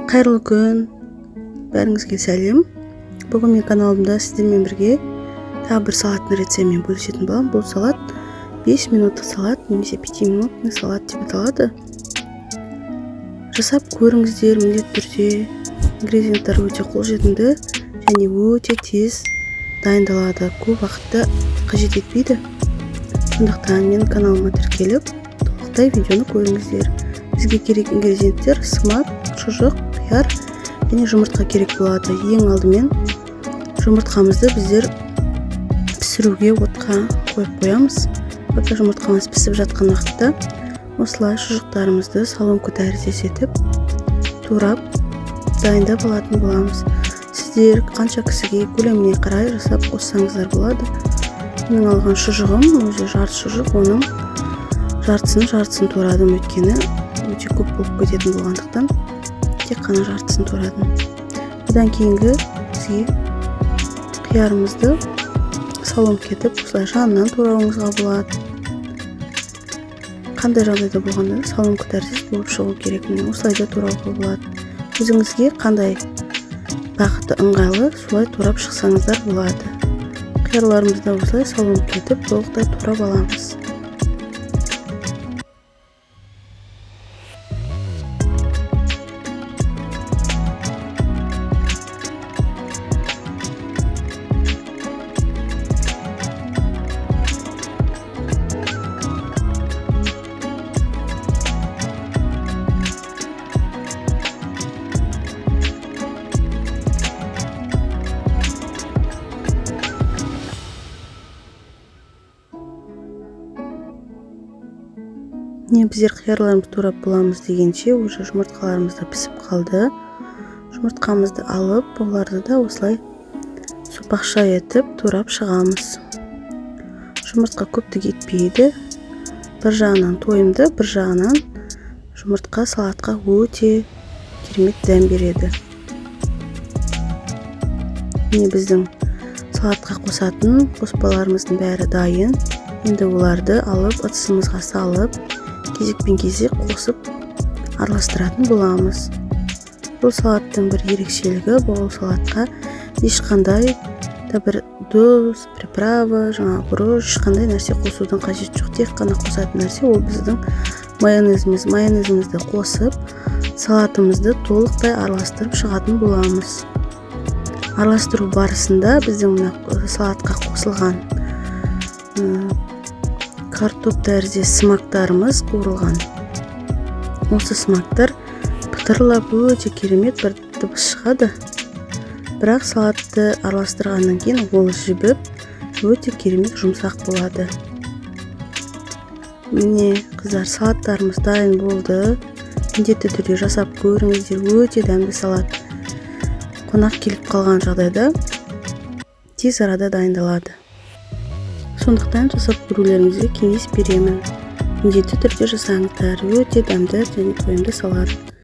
Қайырлы күн, бәріңізге сәлем. Бүгін мен каналымда сіздермен бірге тағы бір салаттың рецептімен бөлісетін боламын. Бұл салат 5 минуттық салат немесе 5-минутный салат деп аталады. Жасап көріңіздер, міндетті түрде. Ингредиенттер өте қолжетімді және өте тез дайындалады, көп уақытты қажет етпейді. Сондықтан менің каналыма тіркеліп, толықтай видеоны көріңіздер. Бізге керек ингредиенттер: смак, шұжық, қияр және жұмыртқа керек болады. Ең алдымен жұмыртқамызды біздер пісіруге отқа қойып қоямыз. Пока жұмыртқамыз пісіп жатқан уақытта осылай шұжықтарымызды соломка тәріздес етіп турап дайындап алатын боламыз. Сіздер қанша кісіге, көлеміне қарай жасап қоссаңыздар болады. Менің алған шұжығым өзі жарты шұжық, оның жартысын турадым, өйткені өте көп болып кететін болғандықтан тек қана жартысын турадым. Одан кейінгі бізге қиярымызды соломка етіп осылай жанынан турауыңызға болады. Қандай жағдайда болғанда да соломка тәріздес болып шығу керек. Міне, осылай да турауға болады. Өзіңізге қандай бағыты ыңғайлы, солай турап шықсаңыздар болады. Қиярларымызды осылай соломка етіп толықтай турап аламыз. Міне, біздер қиярларымызды турап боламыз дегенше, уже жұмыртқаларымыз да пісіп қалды. Жұмыртқамызды алып, оларды да осылай сопақша етіп турап шығамыз. Жұмыртқа көптік етпейді. Бір жағынан тойымды, бір жағынан жұмыртқа салатқа өте керемет дәм береді. Міне, біздің салатқа қосатын қоспаларымыздың бәрі дайын. Енді оларды алып, ыдысымызға салып, кезекпен кезек қосып араластыратын боламыз. Бұл салаттың бір ерекшелігі, бұл салатқа ешқандай да бір тұз, приправа, жаңа бұрыш, ешқандай нәрсе қосудың қажеті жоқ. Тек қана қосатын нәрсе ол біздің майонезіміз. Майонезімізді қосып, салатымызды толықтай араластырып шығатын боламыз. Араластыру барысында біздің мына салатқа қосылған картоп тәріздес смактарымыз қуырылған. Осы смактар пытырлап өте керемет бір дыбыс шығады. Бірақ салатты араластырғаннан кейін ол жібіп, өте керемет жұмсақ болады. Міне, қыздар, салаттарымыз дайын болды. Міндетті түрде жасап көріңіздер, өте дәмді салат. Қонақ келіп қалған жағдайда тез арада дайындалады. Сондықтан жасап көрулеріңізге кеңес беремін. Міндетті түрде жасаңыздар, өте дәмді және тойымды салат.